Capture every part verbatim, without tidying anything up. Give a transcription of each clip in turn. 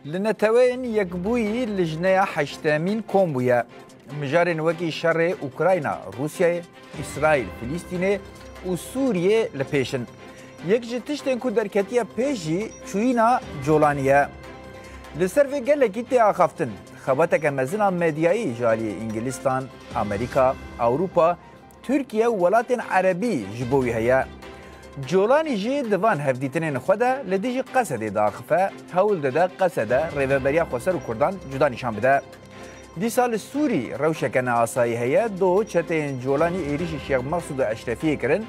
Li Neteweyên Yekbûyî lijneya heştemîn kom bûye. Mijarên wekî şerê Ukrayna, Rûsyayê, Îsraîl, Filîstînê û Sûriyê li pêş in. Yek ji tiştên ku derketiye pêş jî çûyîna Colanî ye. Li ser vê gelekî tê axaftin. Xebateke mezin a medyayî ji aliyê Îngilîstan, Amerîka, Ewropa, Tirkiye û welatên Erebî ji bo wî heye. Colanî jî di van hevdîtinên xwe de li dijî Qesedê diaxife, hewl dide Qesede rêveberiya xweser û Kurdan cuda nîşan bide. Dîsa li Sûrî rewşeke neasayî heye, do çeteyên Colanî êrîşî Şêx Mesûd û Eşrefiyê kirin,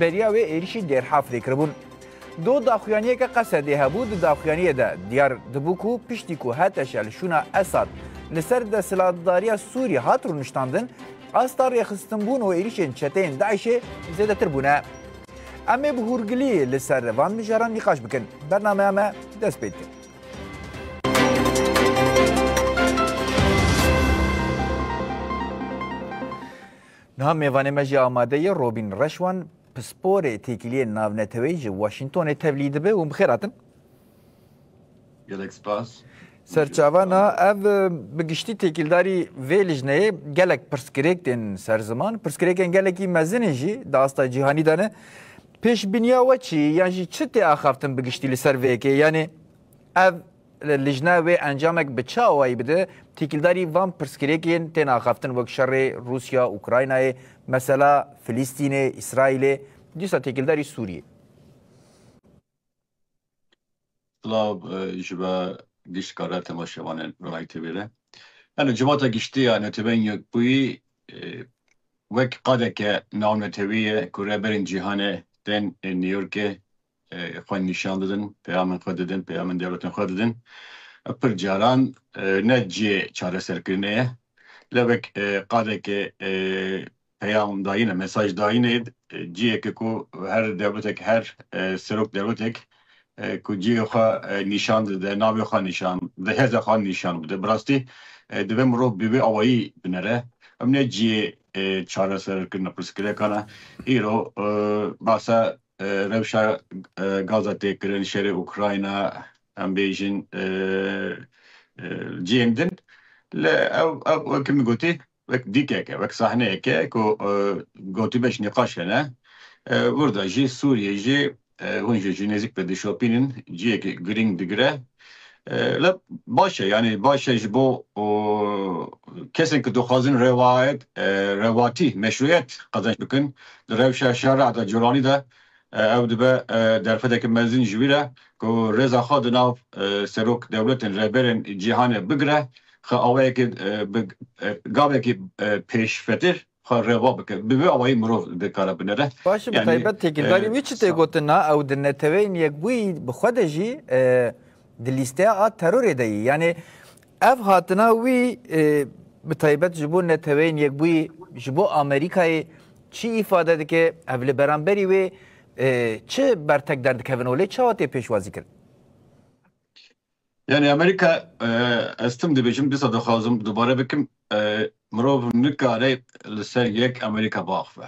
beriya wê êrîşî Dêrhafrê kiribûn. Do daxuyaniyeke Qesedê hebû, di daxuyaniyê de diyar dibû ku piştî ku HTŞ li şûna Esad li ser desthilatdariya Sûrî hat rûniştandin, asta rêxistinbûn û êrîşên çeteyên DAIŞê zêdetir bûne. Em ê bi hûrgilî li ser van mijaran nîqaş bikin. Bernameya me dest pê dike. Niha mêvanê me jî amade ye, Robîn Reşwan, pisporê têkiliyên navneteweyî ji Washingtonê tevlî dibe û bi xêr hatin. Gelek spas. Serçavana ev, e, bi giştî têkildarî vê lijneyê gelek pirsgirêk tên ser ziman. Pirsgirêkên gelekî mezin in jî di asta cîhanî de ne. Pêşbîniya we çi ye? Yan jî çi tê axaftin bi giştî li ser vê yekê? Yanî ev lijne wê encamek bi çi awayî bide? Têkildarî van pirsgirêkên tên axaftin wek şerê Rûsya, Ukraynayê, mesela Filîstînê, Îsraîlê, dîsa têkildarî Sûriyê. Silav, e, ji we giştkare temaşevanên Ronahî T V re. Yani civata giştî ya Neteweyên Yekbûyî, e, wek qadeke navnetewî ye ku rêberên cîhanê tên, e, New Yorkê, e, xwe nîşan didin, peyamên xwe didin, peyamên dewletên xwe didin. E, pir caran, e, ne cihê çareserkirinê ye. Lê wek, e, qadeke, e, peyam dayîne, mesaj dayîne, e, ciheke ku her dewletek, her, e, serok dewletek, e, ku cihê xwe, e, nîşan dide, navê xwe nîşan dide, hêza xwe nîşan bide. Bi rastî, e, divê mirov bi vê awayî binere. Em ne cihê, e, çareserkirina pirsgirêkan e. Îro, e, behsa, e, rewşa, e, Gaza tê kirin, şerê Ukrayna, em bêjin, e, e, cihên din. Lê ew, ew, wekî min gotî, wek dîkeke, wek sahneyeke ku, e, gotîbeş nîqaş hene. E, burada jî Sûriye jî, e, hûn jî, jî nêzîk ve dişopînin, cihekî girîng digire. E, lê baş e, yani baş e ji bo, o, kesên ku dixwazin rewayet, e, rewatî, meşrûyet qezenc bikin, di rewşa şerê Colanî de, e, ew dibe, e, derfeteke mezin ji wî re ku rêza xwe di nav, e, serok dewletên rêberên cîhanê bigire, xwe awayekî, e, bi, e, gavekî, e, pêşvetir xwe reva bike. Bi vê awayî mirov dikare binere. Baş e, bi Yani, taybet têkildarî e, wî çi tê sa- gotin na ew di Neteweyên Yekbûyî bi xwe de jî, e, di lîsteya a terorê de yî. Yani ev hatina wî, e, bi taybet ji bo Neteweyên Yekbûyî, ji bo Amerîkayê çi îfade dike? Ev li beramberî wê, e, çi bertek derdikevin û lê çawa tê pêşwazî kirin? Yani Amerîka, e, ez tim dibêjim, dîsa dixwazim dubare bikim, e, mirov nikare li ser yek Amerîka biaxive.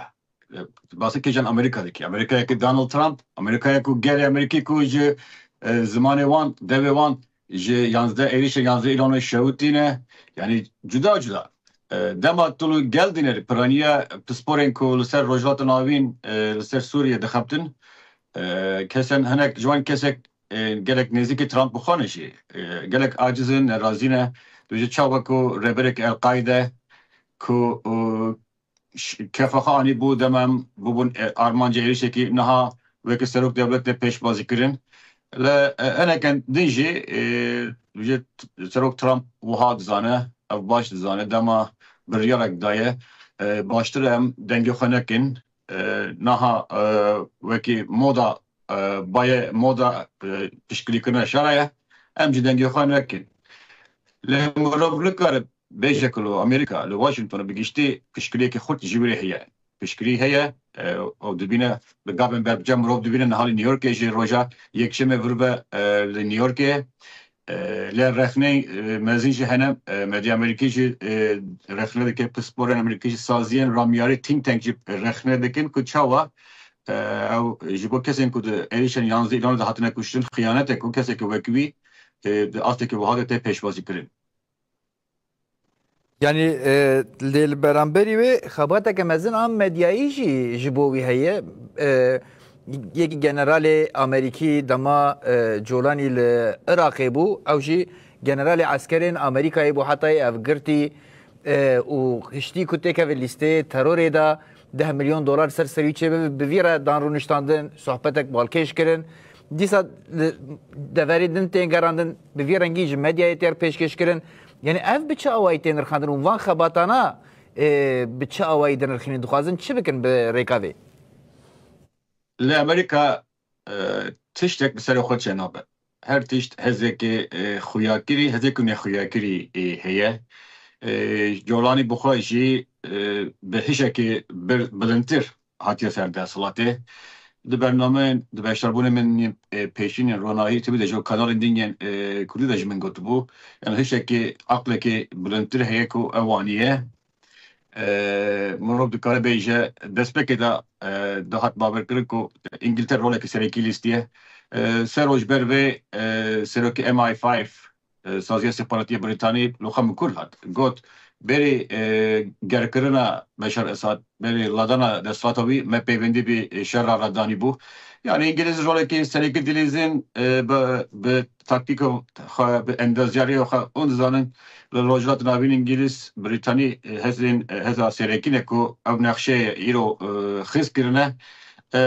E, basî kîjan Amerîka dike? Amerîkayeke Donald Trump, Amerîkayek ku gelê Amerîkî ku ji, e, zimanê wan, devê wan, ji yanzdeh êrişê yanzdeh Îlanê şewitîne, yani cuda cuda. E, dema tu li gel dîner piraniya pisporên ku li ser Rojhilata Navîn, e, li ser Sûriye dixebtin, e, kesen hinek ji wan kesek, e, gelek nêzîkî Trump bi xwe ne jî, e, gelek aciz in, nerazî ne. Tu ji çawa ku rêberek El-Qaide ku, e, ş-, kefa xwe anî bû, dema em bûbûn, e, armanca êrişekî, niha weke serok dewlet tê pêşbazî kirin. Li, e, hineken din jî, e, ji t-, serok Trump wiha dizane, ev baş dizane, dema biryarek daye, e, baştir e em dengê xwe nekin. E, niha, e, wekî moda, e, baye moda, e, piştgirîkirina şera ye. Em jî dengê xwe nekin. Lê mirov nikare bêje ku li Amerîka, li Washingtonê bi giştî piştgiriyeke xurt ji wî re heye. Piştgirî heye, e, û dibîne bi gavên berbiçe mirov dibîne niha li New Yorkê jî roja Yekşemê vir ve, e, li New Yorkê. E, lê rexneyên, e, mezin jî hene, e, medya Amerîkî jî, e, rexne dike, pisporên Amerîkî jî, saziyên ramyarî, think tank jî rexne dikin ku çawa, e, ew ji bo kesên ku di êrişên yanzdeh Îlanê de hatine kuştin, xiyanetek ku keseke wek wî e, di astekî wiha de tê pêşwazî kirin. Yanî e, lê li beramberî wê xebateke mezin a medyayî jî ji bo wî heye. E, yekî generalê Amerîkî dema e, Colanî li Iraqê bû, ew jî generalê eskerên Amerîkayê bû, hetayê ev girtî e, û hiştî ku têkeve lîsteyê terorê de deh milyon dolar ser serî çêbibe, bi vî re dan rûniştandin, sohbetek balkêş kirin. Dîsa li deverê din tên gerandin, bi vî rengî ji medyayê têr pêşkêş kirin. Yanî ev bi çi awayî tê nirxandin û van xebatana e, bi çi awayî dinirxînin, dixwazin çi bikin bi rêka vê? Li Amerîka e, tiştek bi serê xwe çênabe. Her tişt hezekê e, xuyakirî, hezek û nexuyakirî e, heye. E, Colanî bi xwe jî e, bi hişekî bir, bilindtir hatiye ser desthilatê. Di bernameyên, di beşdarbûnê min yên e, pêşîn yên ronahî tibî de ji kanalên din yên e, kurdî de ji min gotibû. Yani hişekî aqlekî bilindtir heye ku ew aniye. E, mirov dikare bêje destpêkê de e, dihat bawerkirin ku Îngiltere rolekî serekî lîstiye. E, ser roj ber vê e, serokê M I five, e, Saziya Stîxbaratî ya Brîtanî li xwe mikur hat. Got, berî e, gerkirina Beşar Esad, berî ladana desthilata wî me peywendî bî şer re radanî bû. Yani Îngilîz rolekî serekî dilîzin e, bi, bi taktîka xwe, bi endazyariya xwe hûn dizanin li Rojhilata Navîn Îngilîz, Brîtanî e, hezên e, heza serekî ne ku ev nexşe îro e, xiz kirine e,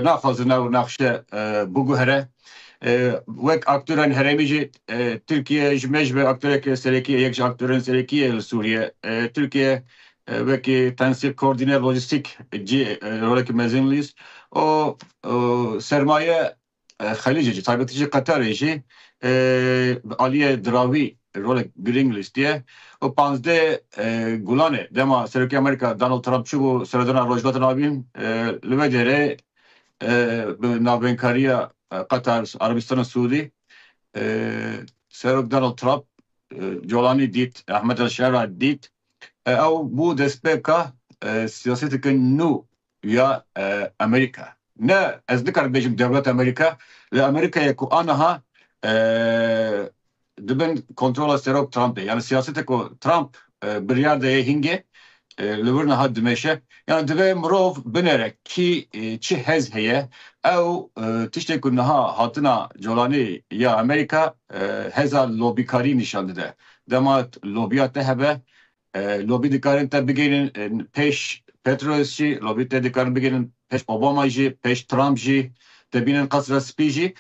naxwazin ew nexşe e, biguhere. E, wek aktorên herêmî jî e, Tirkiye ji me ji be aktoreke serekî ye, yek ji aktorên serekî ye li Sûriye. E, Tirkiye e, wekî tensîq koordîne lojîstîk cî e, rolekî mezin lîst. O, o sermaye e, Xelîcê jî, taybetî jî Qeterê jî e, bi aliyê diravî rolek girîng lîstiye. Û panzdeh e, Gulanê, dema Serokê Amerîka Donald Trump çûbû seredana Rojhilata Navîn, e, li vê derê e, bi navbeynkariya e, Qeter, Erebistana Sûdî, e, Serok Donald Trump e, Colanî dît, Ahmed El Şera dît. E, ew bû destpêka e, siyaseteke nû ya e, Amerîka. Ne, ez nikarim bêjim dewlet Amerîka, li Amerîkayê ku aniha e, di bin kontrola Serok Trumpê. Yani siyasete ku Trump e, biryar daye hingê e, li wir niha dimeşe. Yani divê mirov binere kî e, çi hez heye. Ew e, tiştê ku niha hatina Colanî ya Amerîka e, heza lobîkarî nîşan dide. Dema lobiya te hebe, e, lobî dikarin te bigihînin e, pêş Petros jî, lobî te dikarin bigihînin pêş Obama jî, pêş Trump jî, te bînin Qesra Spî jî.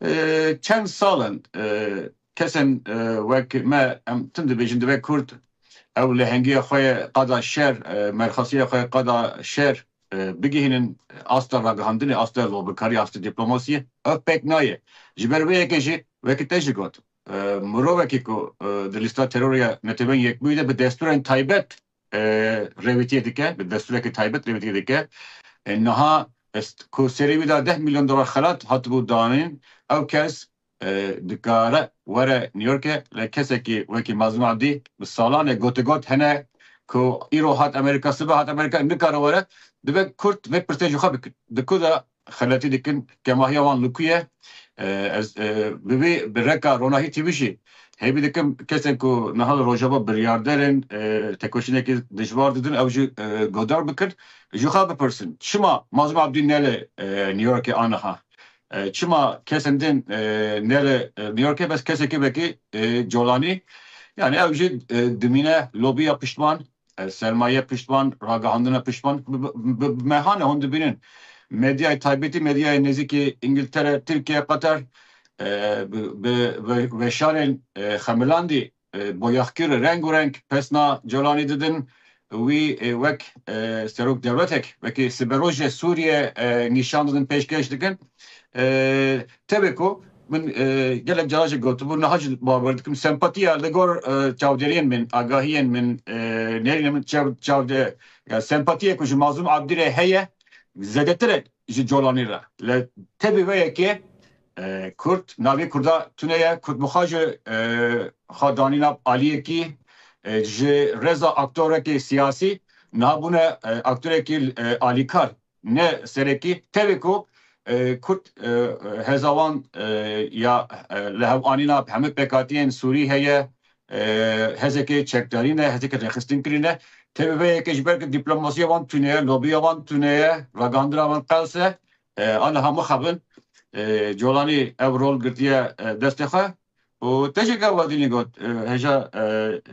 E, çend sal in e, kesên e, wek me, em tim dibêjin, divê Kurd ew lehengiya xwe ye qada şer, e, merxasiya xwe ye qada şer e, bigihînin asta ragihandinê, asta lobikarî, asta diplomasiyê. Ev pêk nayê. Ji ber vê yekê jî wekî te jî got, e, mirovekî ku e, di lîsta terorê ya Netewên Yekbûyî de bi destûrên taybet e, rêwîtiyê dike, bi destûrekî taybet rêwîtiyê dike. E, niha est, ku serê wî de deh milyon dolar xelat hatibû danîn, ew kes e, dikare were New Yorkê, lê kesekî wekî Mazlûm Abdî bi salan e gotegot hene ku îro hat Amerîka, sibe hat Amerîka, nikare were, divê Kurd vê pirsê ji xwe bikin. Di ku de xeletî dikin, kemahiya wan li ku ye? E, ez e, bi vî, bi reka Ronahî T V jî hêvî dikim kesên ku niha li Rojava biryarder in, e, tekoşînekî dijwar didin, ew jî e, godar bikin, ji xwe bipirsin, çima Mazlûm Abdî ne li e, New Yorkê aniha? E, çima kesên din e, ne li e, New Yorkê, bes kesekî wekî e, Colanî, yani ew jî e, dimîne lobiya piştvan, e, sermaye piştvan, ragihandina piştvan, bi, bi, bi, bi mehane hûn dibînin. Medyayê taybetî, medyayê nêzîkî Îngiltere, Tirkiye, Qeter, e, bi, bi ve-, veşarên e, xemilandî e, boyaxkir reng û reng pesna Colanî didin. Wî e, wek e, serok dewletek, wekî siberojê Sûriye e, nîşan didin, pêşkêş dikin. E, tevê ku min e, gelek cara jî gotibû, niha jî bawer dikim, sempatiya li gor e, çavdêriyên min, agahiyên min, e, nêrînên min çav, çavde, ya sempatiyê ku ji Mazlûm Abdî re heye, zêdetir e ji Colanî re. Li tevî vê yekê e, Kurd, navê Kurda tune ye, Kurd bi xwe ji e, xwe danîna aliyekî e, ji rêza aktorekî siyasî niha bûne e, aktorekî e, alîkar, ne serekî. Tevê ku e, Kurd, e, e, heza wan, e, ya, e, li hev anîna hemî pêkhatiyên Sûrî heye, e, hezekê çekdarî ne, hezekê rêxistin kirî ne. Tê bi vê yekê ji ber ku diplomasiya wan tune ye, lobiya wan tune ye, ragihandina wan qels e, e, aniha mixebin, e, Colanî ev rol girtiye, e, destê xwe. Û te jî gava dînî got, e, hêja, e,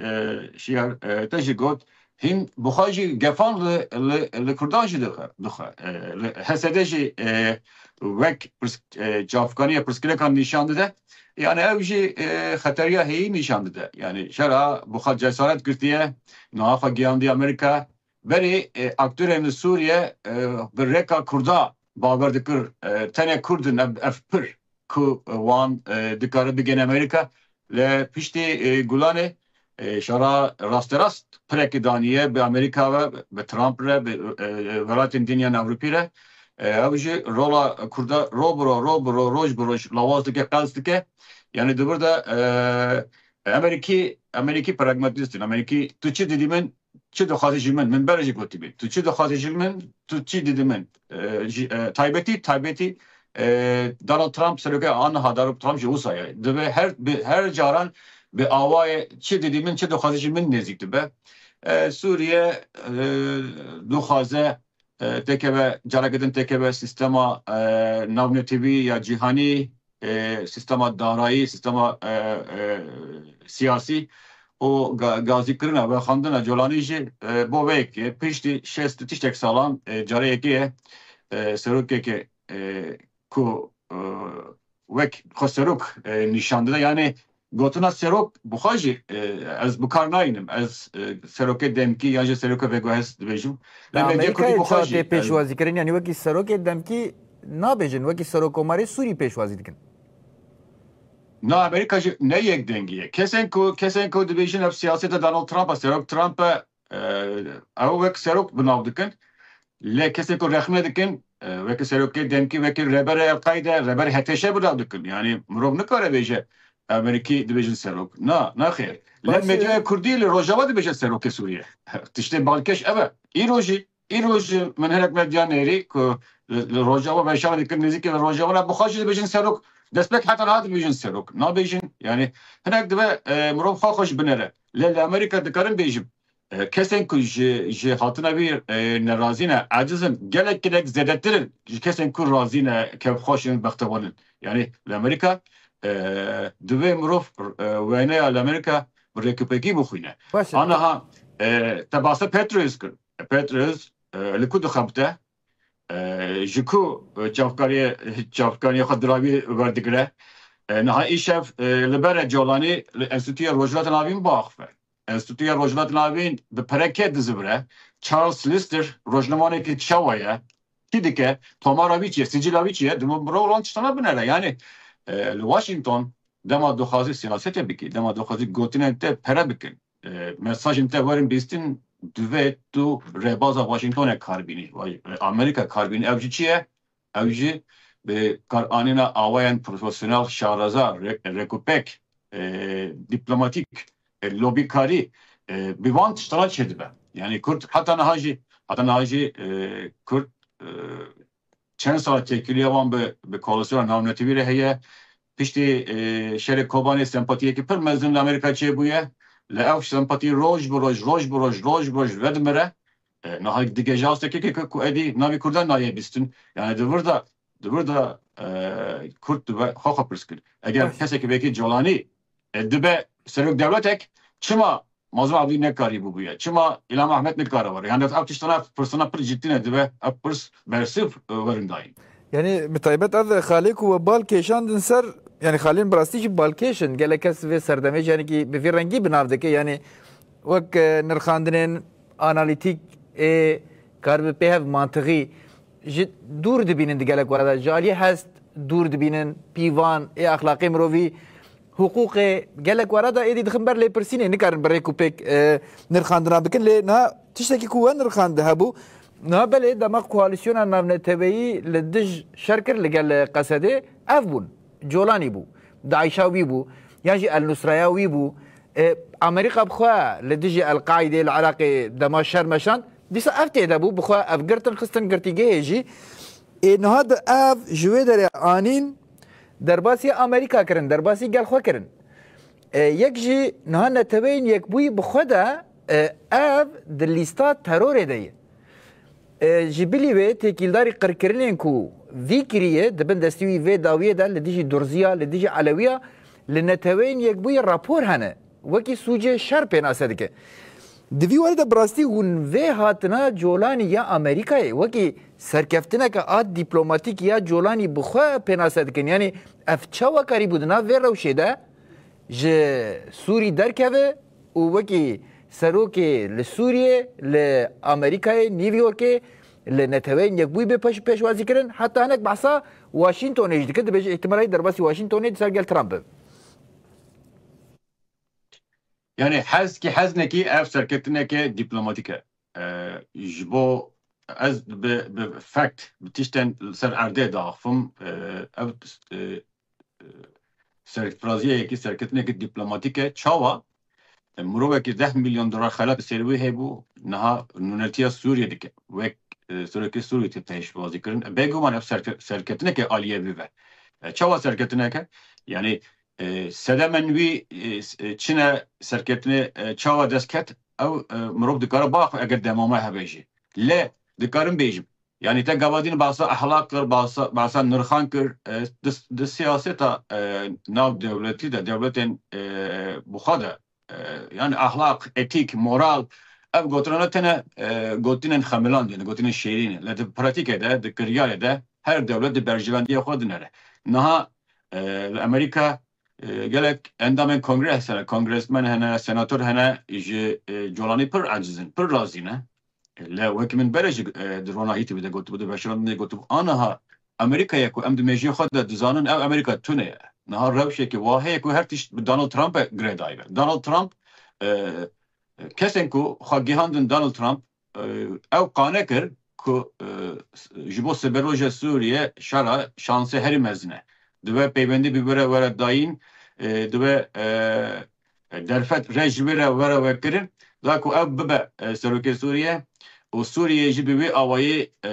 e, Şiyar, e, te jî got, hîn bi xwe jî gefan li, li, li Kurdan jî dixe, dixe. E, li H S D jî, e, wek pirs-, e, çavkaniya pirsgirêkan nîşan dide. Yani ew jî, e, xeteriya heyî nîşan dide. Yani şera bi xwe cesaret girtiye, niha xwe giyandiye Amerîka. Berê, e, aktorên li Sûriye, e, bi rêka Kurda bawer dikir, e, tenê Kurd in ev, ev pir ku, e, wan, e, dikare bigên Amerîka. Lê piştî, e, Gulanê, e, şera rasterast pirekî daniye bi Amerîka ve, bi Trump re, bi, e, e, welatên dinya Ewropî re. E, ew jî rola Kurda ro bi ro, ro bi ro, roj bi roj lawaz dike, qels dike. Yani di vir de, e, Amerîkî, Amerîkî pragmatîst in. Amerîkî tu çi didî min, çi dixwazî ji min, min berê jî gotî bî. Tu çi dixwazî ji min, tu çi didî min. E, ji, e, taybetî, taybetî, e, Donald Trump, serokê aniha Donald Trump jî wisa ye. Divê her, bi, her caran bi awayê çi didî min, çi dixwazî ji min nêzîk dibe. E, Sûriye, e, dixwaze, e, têkeve, careke din têkeve sîstema, e, navnetewî ya cîhanî, e, sîstema darayî, sîstema, e, e, siyasî û ga-, gazîkirina, vexwendina Colanî jî, e, bo vê yekê piştî şêst û tiştek salan, e, carê yekê ye, e, serokekê, e, ku, e, wek xwe serok, e, nîşan dide. Yani gotina serok bi xwe jî, e, ez bi kar nayînim. Ez, e, serokê demkî yan jî serokê veguhest dibêjim. Li Lê medya Kurdî Amerîkayê bi xwe ça jî, tê yani pêşwazîkirin? Yani wekî serokê demkî nabêjin, wekî serokkomarê Sûrî pêşwazî dikin. Na, Amerîka jî ne yek dengî ye. Kesên ku, kesên ku dibêjin ev siyaseta Donald Trump e, serok Trump e, e, ew wek serok bi nav dikin. Lê kesên ku rexne dikin, e, wekî serokê demkî, wekî rêberê El-Qaîde, rêberê H T Ş bi nav dikin. Yani mirov nikare bêje Amerîkî dibêjin serok. Na, naxêr. Lê Baş e. Medyaya Kurdî li Rojava dibêje serokê Sûriye. Tiştê balkêş ev e. Îro jî, îro jî min hinek medya nêrî ku li, li Rojava veşan dikin, nêzîkî li Rojava ne, bi xwe jî dibêjin serok. Destpêk heta niha dibêjin serok. Nabêjin, yani hinek dibe, e, mirov xwe xwe jî binere. Lê li Amerîka dikarim bêjim, e, kesên ku ji, ji hatina vî, e, nerazî ne, aciz in, gelek gelek zêdetir in ji kesên ku razî ne, kêfxweş in, bextewan in. Yani li Amerîka, e, divê mirov, e, wêneya li Amerîka bi rêkûpêkî bixwîne. Baş e. Aniha, e, te basa Petraeus kir. Petraeus, e, li ku dixebite? E, ji ku, e, çavkariye, çavkariya xwe diravî werdigire? E, niha îşev, e, li ber e Colanî li Enstîtuya Rojhilata Navîn biaxive. Enstîtuya Rojhilata Navîn bi pere kê dizivire? Charles Lister rojnamanekî çawa ye? Çi dike? Tomara wî çi ye? Sicila wî çi ye? Di mirov wan tiştana binere. Yani, e, li Washington dema dixwazî siyasetê bikî, dema dixwazî gotinên te pere bikin, e, mesajên te werin bîstin, divê tu rêbaza Washingtonê kar bînî, vay, e, Amerîka kar bînî. Ev jî çi ye? Ew jî bi karanîna awayên profesyonel, şareza, re-, rêkûpêk, e, dîplomatîk, e, lobîkarî, e, bi van tiştana çêdibe. Yani Kurd heta niha jî, heta niha jî, e, Kurd, e, çend sala têkiliya wan bi, bi koalîsyona navnetewî re heye. Piştî, e, şerê Kobanê sempatiyekî pir mezin li Amerîka çêbûye. Lê ew sempatî roj bi roj, roj bi roj, roj bi roj vedimire. E, niha digihîje asteke ku, ku êdî navê Kurdan nayê bîstin. Yani di vir de, di vir de, e, Kurd dibe xwe xwe pirs kir. Eger Baş. Kesekî wekî Colanî, e, dibe serok dewletek, çima Mazlûm Ebdî nekarî bûbûye? Çima Îlham Ehmed nikare were? Yani ev tiştana, pirsana pir cidî ne, dibe ev pirs bersiv, e, werin dayîn. Yani bi taybet ev xalê ku we bal kêşandin ser, yani xalên bi rastî jî balkêş in. Gelek kes vê serdemê jî, yani ki bi vî rengî bi nav dike. Yani wek, e, nirxandinên analîtîk ê kar bi pê hev mantixî ji dûr dibînin di gelek were de. Ji aliyê hest dûr dibînin, pîvan ê exlaqê mirovî, hiqûqê gelek were de êdî dixin ber lêpirsînê, nikarin bi rêk û pêk, e, nirxandina bikin. Lê niha tiştekî ku we nirxandi hebû, niha belê dema koalîsyona navneteweyî li dij şer kir li gel Qesedê, ev bûn. Colanî bû, DAIŞa wî bû, yan jî El Nusraya wî bû. E, Amerîka bi xwe li dijî El Qaîdê li Iraqê dema şer meşand, dîsa ev têde bû, bi xwe ev girtin xistin girtîgehê jî. Ê niha di ev ji wê derê anîn derbasî Amerîka kirin, derbasî gel xwe kirin. E, yek jî niha Neteweyên Yekbûyî bi xwe de, e, ev di lîsta terorê de ye. E, ji bilî wê têkîldarî qirkirinên ku vî kiriye di bin destî wî vê dawiyê de li dijî Durziya, li dijî Elewiya, li Neteweyên Yekbûyî rapor hene. Wekî sûcê şer pênase dike. Di vî warî de bi rastî hûn vê hatina Colanî ya Amerîkayê wekî serkeftineke a dîplomatîk ya Colanî bi xwe pênase dikin. Yanî ev çawa karîbû di nav vê rewşê de ji Sûrî derkeve û wekî serokê li Sûriyê, li Amerîkayê, New Yorkê, li Neteweyên Yekbûyî bê peş-, pêşwazî kirin, heta hinek behsa Washingtonê jî dike, dibêje îhtimalî derbasî Washingtonê di ser gel Trump be. Yani hez ki hez nekî ev serketineke dîplomatîk e. E, ji bo ez bi, bi fact, bi tiştên li ser erdê diaxifim, e, ev, e, e, serfiraziyeyekî, serketinekî dîplomatîk e. Çawa? E, mirovekî deh milyon dolar xelat ser wî hebû, niha nûnertiya Sûriyê dike. Wek, e, serokê Sûriyê tê pêşwazî kirin. E, bêguman ev serke-, serketineke aliyê vî ve. E, çawa serketineke? Yani, e, sedemên wî, e, s-, e, çine serketinê, e, çawa dest ket, ew, e, mirov dikare biaxve eger demame hebe jî. Lê dikarim bêjim. Yani te gava din bahsa ehlaq kir, bahsa, bahsa nirxan kir, e, di, di siyaseta, e, nav dewletî de, dewletên, e, bi xwe de, e, yani ehlaq, etîk, moral, ev gotinane tene, e, gotinên xemilandî ne, gotinên şêrîn e. Lê di pratîkê de, di kiryarê de her dewlet di berjewendiya xwe dinere. Niha, e, li Amerîka, e, gelek endamên kongres hene, kongresmen hene, senator hene, ji, e, Colanî pir eciz in, pir razî ne. Lê wekî min berê jî, e, di Rona Hîtî de gotibû, di veşarandinê gotibû, aniha Amerîkayê ku em di mejiyê xwe de dizanin, ev Amerîka tune ye. Niha rewşeke wa heye ku her tişt bi Donald Trump'e girêdayî be. Donald Trump, e, kesên ku xwe gihandin Donald Trump, e, ew qane kir ku, e, ji bo siberoja Sûriye şera şansê herî mezin e. Divê peywendî bi were were dayîn, e, divê, e, derfet re ji wê re were vekirin, da ku ew bibe, e, serokê Sûriye û Sûriye jî bi wî awayî, e,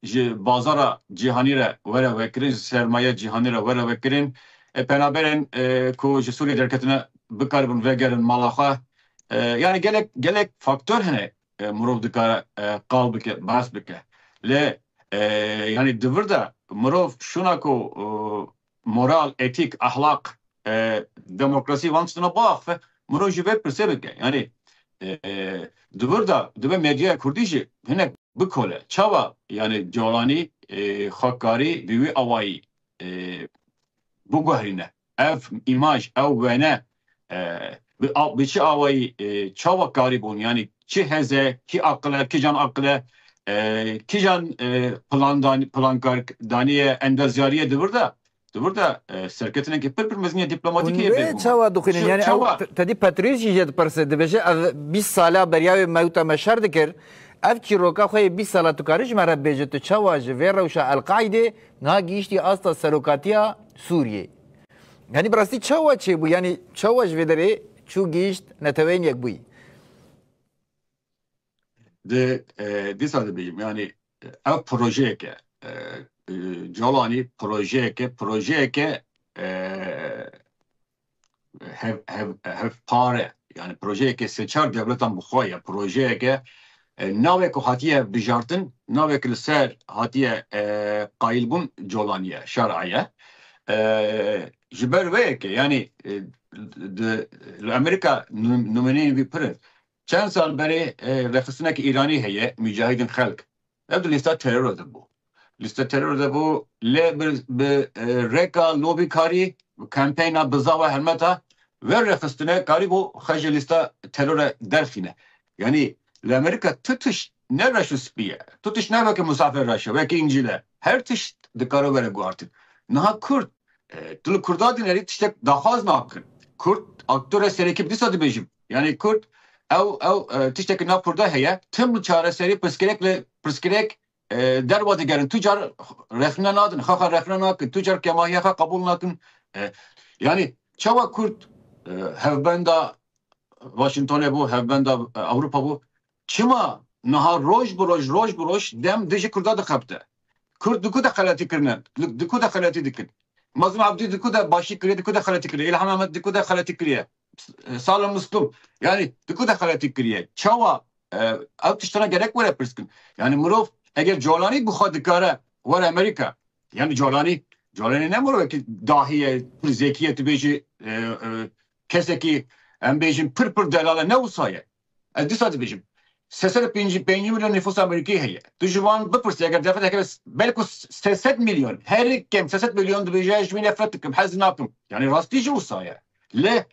ji bazara cîhanî re were vekirin, ji sermaye cîhanî re were vekirin. E, penaberên, e, ku ji Sûriye derketine bikaribin vegerin mala xwe. E, yani gelek, gelek faktor hene, e, mirov dikare, e, qal bike, behs bike. Lê, e, yani di vir de mirov şuna ku, e, moral, etîk, ahlaq, e, demokrasî van tiştine biaxife, mirov jî vê pirsê bike. Yani, e, di vir de dibe medyaya kurdî jî hinek bikole. Çawa yani Colanî, e, xwe karî bi wî awayî, e, biguherîne? Ev îmaj, ew wêne, e, bi, a, bi çi awayî, e, çawa karîbûn? Yani çi heze, kî aqile, kîjan aqile, e, kîjan, e, plan dan-, plankar daniye, endezyariye di vir de, di vir de, e, serketinekî pir pir mezin e dîplomatîkî. Hûn yê vê bêguman. Çawa dixwînin? Çi, yani çawa? Ew Te-, Tedî Petrîs jî jê dipirse, dibêje, ev bîst sala beriya wê mewta me şer dikir. Ev çîroka xwe yê bîst sala tu karî ji me re bêje, tu çawa ji vê rewşa El-Qaîdê niha gihîştî asta serokatiya Sûriyê? Yani bi rastî çawa çêbû? Yani çawa ji vê derê çû gihîşt Neteweyên Yekbûyî? Di, e, dîsa dibêjim, yani, e, ev projeyeke, e, e, Colanî projeyeke, projeyeke, e, hev-, hev-, hevpar e. Yani projeyeke sê çar dewletan bi xwe ye. Projeyeke, e, navê ku hatiye bijartin, navê ku li ser hatiye, e, qayîlbûn Colanî ye, şer'a ye. E, ji ber vê yekê, yani, e, di, li Amerîka num-, numûneyên vî pir in. Çend sal berê, e, rêxistineke Îranî heye, Mujahidên Xelk. Ev di lîsta terorê de bû. Lîsta terorê de bû, lê bi, bi, e, rêka lobîkarî, kampeyna bizawa helmeta, vê rêxistine karîbû xwe ji lîsta terorê derxîne. Yanî li Amerîka tu tişt ne reş û spî ye. Tu tişt ne weke musafir reş e, weke încîl e. Her tişt dikare were guhartin. Niha Kurd, e, tu li Kurda dinêrî tiştek daxwaz nakin. Kurd aktorê serekî bi dîsa dibêjim. Yanî Kurd ew, ew, e, tiştekî nav Kurda heye. Tim çareserî pirsgirêk li pirsgirêk, e, derwa digerin. Tu car rexne nadin, xwe xwe rexne nakin. Tu car kêmahiya xwe qebûl nakin. E, yanî çawa Kurd, e, hevbenda Washingtonê bû, hevbenda, e, Ewropa bû. Çima niha roj bi roj, roj bi roj dem dijî Kurda dixebite? Kurd di ku de xeletî kirine? Di, di ku de xeletî dikin? Mazlûm Ebdî di ku de başî kiriye, di ku de xeletî kiriye? Îlham Ehmed di ku de xeletî kiriye? Salih Muslum, yani di ku de xeletî kiriye? Çawa, e, ev tiştana gerek were pirskin. Yani mirov eger Colanî bi xwe dikare were Amerîka, yani Colanî, Colanî ne mirovekî dahî ye, pir zekî ye, tu bêjî, e, e, kesekî, em bêjin, pir pir delal e, ne wisa ye. Ez dîsa dibêjim. Sê sed û pêncî milyon nifûsa Amerîkî heye. Tu ji wan bipirse, eger defet belku sê sed milyon, her kêm sê sed milyon dibêje, ez ji wî nefret dikim, hez nakim. Yani rastî jî wisa ye. Lê,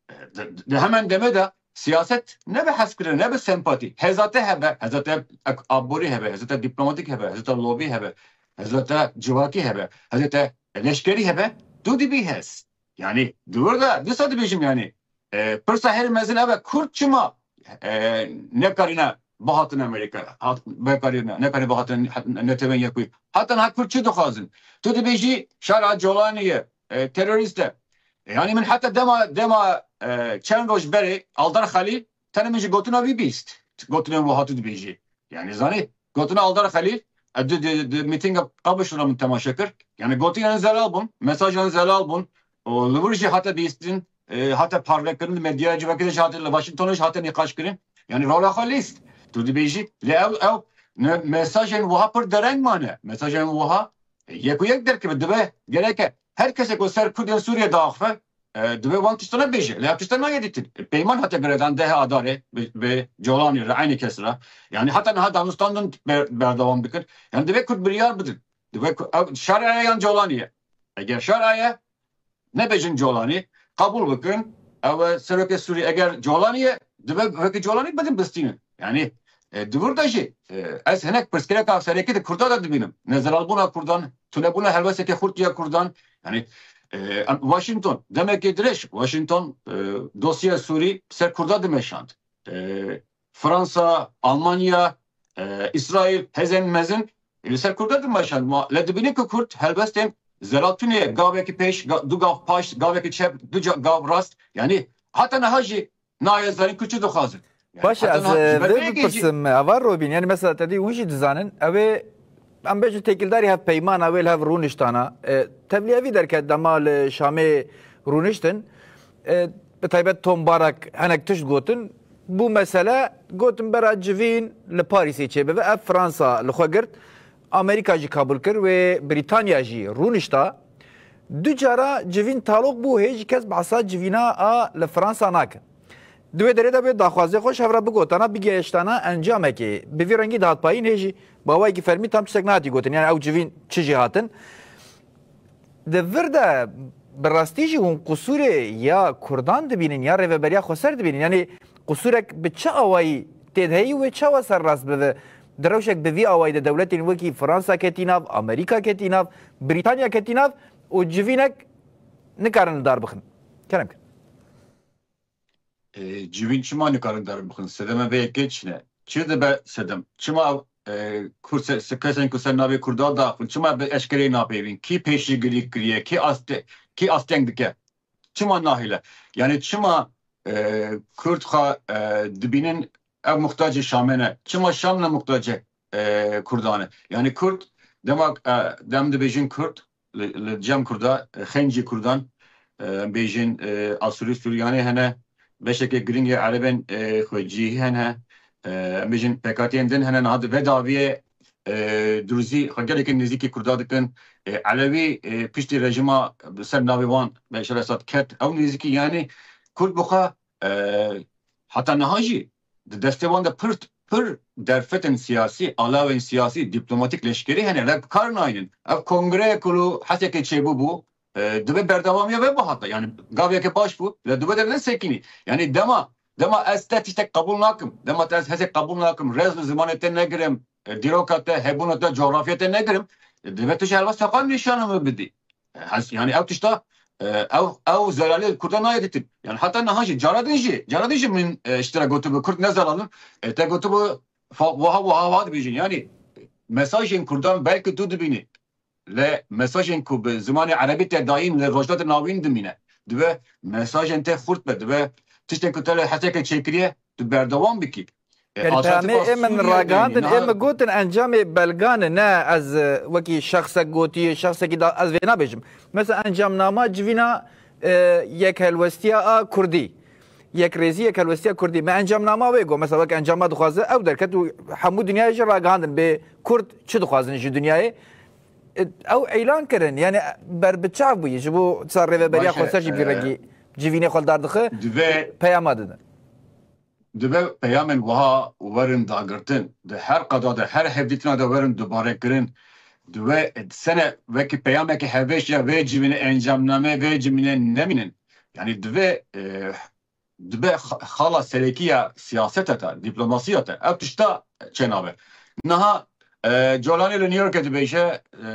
e, di, di hemen demê de siyaset ne bi hezkirin, ne bi sempatî. Heza te hebe, heza te ek-, aborî hebe, heza te dîplomatîk hebe, heza te lobî hebe, heza te civakî hebe, heza te leşkerî hebe, tu dibî hez. Yani di wir de dîsa dibêjim yani. E, pirsa herî mezin ev e, Kurd çima, e, nekarîne bihatin Amerîka, hat-, nekarîne, nekarîne bihatin Netewên Yekbûyî? Heta niha Kurd çi dixwazin? Tu dibêjî şara Colanî ye, e, terorîst e. E, yani min heta dema, dema, e, çend roj berê Aldar Xelîl tenê min ji gotina wî bîst. Gotinên wiha tu dibêjî. Yani zanî, gotina Aldar Xelîl, e, di, di, di mîtinga Qabişlo min temaşe kir. Yani gotinan zelal bûn, mesajan zelal bûn. Û li wir jî hate bîstin, e, hate parvekirin, li medyaya civakî de jî hate, li Washingtonê jî hate nîqaş kirin. Yani rola xwe lîst. Tu dibêjî, lê ew, ew ne, mesajên wiha pir dereng mane. Mesajên wiha, e, yek û yek derkeve, dibe gereke her kesek ku ser Kurdên Sûriyê diaxife, e, divê wan tiştana bêje. Lê ev tişta nayê dîtin. E, peyman hate girêdan deh Adarê bi, bi Colanî re, eynî kes re. Yani heta niha danûstan din ber-, berdewam dikir. Yani divê Kurd biryar bidin. Divê ku-, ev şer e yan Colanî ye? Eger şer e, nebêjin Colanî, qebûl bikin. Ew e serokê Sûrî, eger Colanî ye, divê wekî Colanî bidin bistînin. Yani, e, di vir de jî, e, ez hinek pirsgirêka sereke di Kurda de dibînim. Nezelalbûna Kurdan, tunebûna helwesteke xurt ya Kurdan. Yani, e, em, Washington, demekê dirêj, Washington, e, dosyeya Sûrî ser Kurda dimeşand. E, Fransa, Almanya, e, Îsraîl, hêzên mezin, e, li ser Kurda dimeşand. Ma le dibîne ku Kurd helbestên zelaltûnê, gavekî pêş, ga-, du gav paş, gavekî çep, du ca-, gav rast. Yani heta niha jî nayê zanîn ku çi dixwazin. Yani Baş e, heta ez niha e, ji ber vê vê yekê jî bipirsim, Heval Robîn, yani mesela te dî hûn jî dizanin, ew ê, em bêjin têkildarî hevpeymana wê li hev rûniştana. E, tevlî evî derket dema li Şamê rûniştin. E, bi taybet Tom Barak hinek tişt gotin. Bû mesele, gotin bera civîn li Parîsê çêbibe. Ev Fransa li xwe girt. Amerîka jî kabûl kir, wê Brîtanya jî rûnişta. Du cara civîn taloq bû, hê jî kes behsa civîna a li Fransa nake. Di wê derê de wê daxwazê xwe ji hev re bigotana, bigihiştana encamekê. Bi vî rengî dihat payîn, hê jî bi awayekî fermî tam tiştek nehatî gotin. Yani ew civîn çi jî hatin. Di vir de bi rastî jî hûn qusûrê ya Kurdan dibînin ya Rêveberiya Xweser dibînin? Yanî qusûrek bi çi awayî tê de heyî wê çawa serrast bibe? Di rewşek bi vî awayî de dewletên wekî Fransa ketî nav, Amerîka ketî nav, Brîtanya ketî nav û civînek nikarin li dar bixin. Kerem kin. E, civîn çima nikarin derbixin? Sedema vê yekê çi ne? Çi dibe sedem? Çima, e, Kurd se-, se-, kesên ku ser navê Kurda daxin, çima bi eşkereyê napeyvîn? Kî pêşîgirî kiriye? Kî aste-, kî asteng dike? Çima nahêle? Yani çima, e, Kurd xwe, e, dibînin ev muhtacê Şamê ne? Çima Şam ne muhtacê, e, Kurdan e? Yani Kurd, dema, e, dem dibêjin Kurd, li, li cem Kurda, e, xencî Kurdan, e, em bêjin, e, Asûrî Suryanê hene, beşeke giring ê Erebên, e, xwecihî hene, e, em bêjin P K T'yên din hene, niha di vê dawiyê, e, Druzî xwe gelekî nêzîkî Kurda dikin. E, Elewî, e, piştî rejîma bi ser navê wan, Beşar Esad ket, ew nêzîkî, yanî Kurd bi xwe, e, heta niha jî di destê wan de pir, pir derfetên siyasî, alawên siyasî, dîplomatîk, leşkerî hene, lê bi kar naynin. Ev kongreyê ku li Hesekê çêbûbû, e, divê berdewamiya vê bihata. Yani gaveke baş bû, lê divê de nesekînî. Yani dema, dema ez te tiştek qebûl nakim, dema te ez hesek qebûl nakim, rêz li zimanê te negirim, e, dîroka te, hebûna te, cografya te negirim, e, divê tu ji helwesta xwe nîşana min bidî. E, ez, yani ew tişta, e, ew, ew zelalê Kurda nayê dîtin. Yani heta niha jî, cara din jî, cara din jî min, e, ji te re gotibû, Kurd ne zelal in. E, te gotibû, fa-, wiha, wiha, wiha dibêjin. Yani mesajên Kurdan belkî tu dibînî. Lê mesajên ku bi zimanê erebî te dayîn li Rojhilata Navîn dimîne. Divê mesajên te xurt be, divê tiştên ku te li Hesekê çêkiriye, tu berdewam bikî. E, Yani peyamê ê min ragihandin, ê min gotin encamê belgan e, ne ez, e, wekî şexsek gotiye, şexsekî da ez vê nabêjim. Mesela encamnama civîna, e, yekhelwestiya a Kurdî. Yekrêzî yekhelwestiya Kurdî. Me encamnama wê got. Mesela wek encama dixwaze ew derket û hemû dinyayê jî ragihandin bê Kurd çi dixwazin ji dinyayê. E, ew îlan kirin. Yani ber bi çav bûyî. Ji bo sa rêveberiya xweser jî bî rengî civînê xwe li dar dixe. Peyama didin. Dibe peyamên wiha werin dagirtin, di her qada de, her hevdîtina de werin dubarekirin, dibe sene wekî peyamekî hevêş ya vê civînê encamname, vê civînê nemînin. Yani dibe, e, dibe xa-, xala serekî ya siyaseta te, diplomasiya te. Ev tişta çênabe. Niha, e, Colanî li New Yorkê dibêje, e,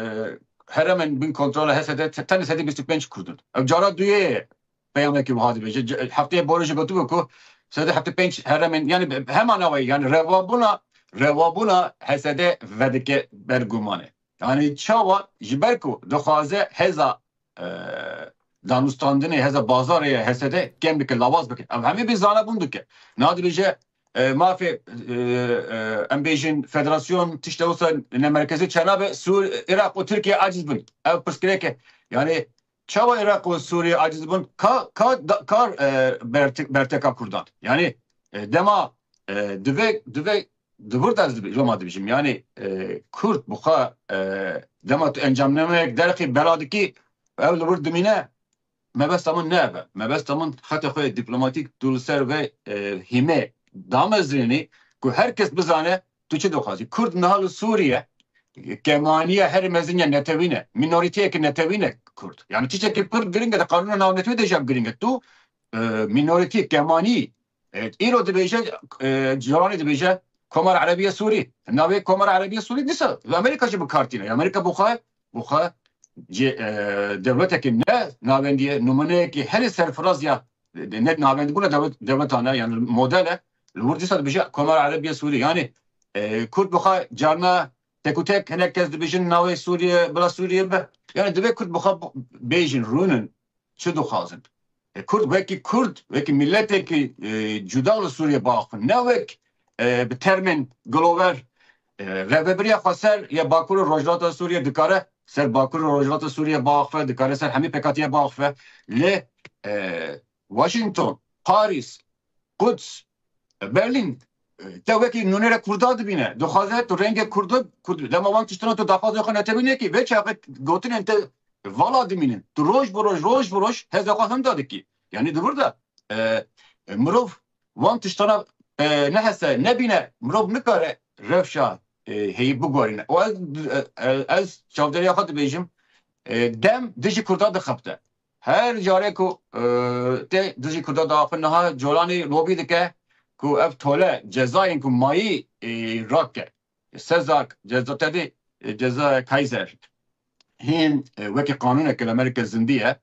herêmên bin kontrola H S D te-, tenê sedî bîst û pênc Kurd in. Ev cara duyê ye. Peyamekî wiha dibêje. Ce-, heftê borê jî gotibû ku sed û heftê pênc herêmên, yani bi-, heman awayî, yani revabûna, revabûna H S D vedike ber gumanê. Yani çawa ji ber ku dixwaze hêza, e, danûstandinê, hêza bazarê ye H S D kêm bike, lawaz bike. Ev hemî bi zanebûn dike. Niha dibêje, e, mafê, e, e, em bêjin federasyon tişte wisa ne merkezî çênabe, Sûr, Iraq û Tirkiye aciz bin. Ev pirsgirêk e. Yani çawa Iraq û Sûriye aciz bûn? Ka, ka, da, kar, e, berte-, berteka Kurdan. Yani, e, dema, e, dibe, dibe, di vir de ez dibe-, Roma dibêjim. Yani, e, Kurd bi xwe, e, dema tu encamnameyek derxî bela dikî, ew li vir dimîne, mebesta min ne ev e. Mebesta min xeta xwe diplomatîk tu li ser vê, e, hîmê damezrînî ku her kes bizane tu çi dixwazî. Kurd niha li Sûriye kemaniya her mezin ya netewî ne. Mînoritiyeke netewî ne Kurd. Yani tiştekî pir giring e, di qanûna navnetewî de jî ev giring e. Tu, e, mînoritî, kemanî, e, îro dibêje, e, Colanî dibêje Komara Erebiya Sûrî. Navê Komara Erebiya Sûrî dîsa li Amerîka jî bi kar tîne. Amerîka bi xwe, bi xwe cê-, e, dewleteke ne navendî ye, nimûneyekî herî serfiraz ya, e, ne navendibûna dewlet-, dewletan e, yani model e. Li wir dîsa dibêje Komara Erebiya Sûrî. Yani, e, Kurd bi xwe carna tek û tek, hinek kes dibêjin navê Sûriye, bila Sûriye be. Yani divê Kurd bi xwe b-, bêjin, rûnin, çi dixwazin. E, Kurd wekî Kurd, wekî miletekî, e, cuda li Sûriye biaxivin. Ne wek, e, bi termên gilover, e, rêvebiriya xweser ya Bakur û Rojhilata Sûriye dikare ser Bakur û Rojhilata Sûriye biaxive, dikare ser hemî pêkhatiyê biaxive. Lê, e, Washington, Parîs, Quds, Berlin, e, te wekî nûnerê Kurda dibîne. Dixwaze tu rengê Kurdu, Kurd, dema wan tiştana tu daxwazê xwe netewî nekî, vê çaxê gotinên te vala dimînin. Tu roj bi roj, roj bi roj heza xwe hemda dikî. Yani di vir de, e, e, mirov wan tiştana, e, nehese, nebîne, mirov nikare rewşa, e, heyî biguherîne. Û ez, e, e, ez çavderiya xwe dibêjim, e, dem dijî Kurda dixebite. Her carê ku, e, tê dijî Kurda diaxivin, niha Colanî lobî dike ku ev tole cezayên ku mayî, e, rake. Sezak, ceza tedê, e, ceza Kaiser. Hîn, e, wekî qanûneke li Amerîka zindî ye.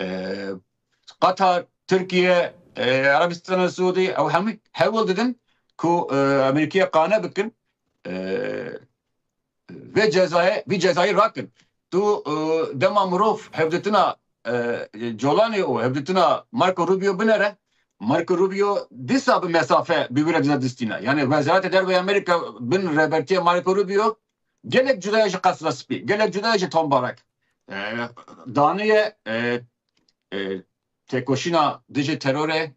E, Qatar, Tirkiye, e, Erebistana Siûdî, ew hemî hewl didin ku, e, Amerîkiyê qane bikin. E, vê cezayê, vî cezayî rakin. Tu, e, dema mirov hevdîtina, e, Colanê û hevdîtina Marco Rubio binere, Marco Rubio dîsa bi mesafe bi wî re dide distîne. Yani Wezareta Derve ya Amerîka bin rêbertiya Marco Rubio gelek cuda ye ji Qesra Spî, gelek cuda ye ji Tom Barak. E, daniye, e, e, têkoşîna dijî terorê,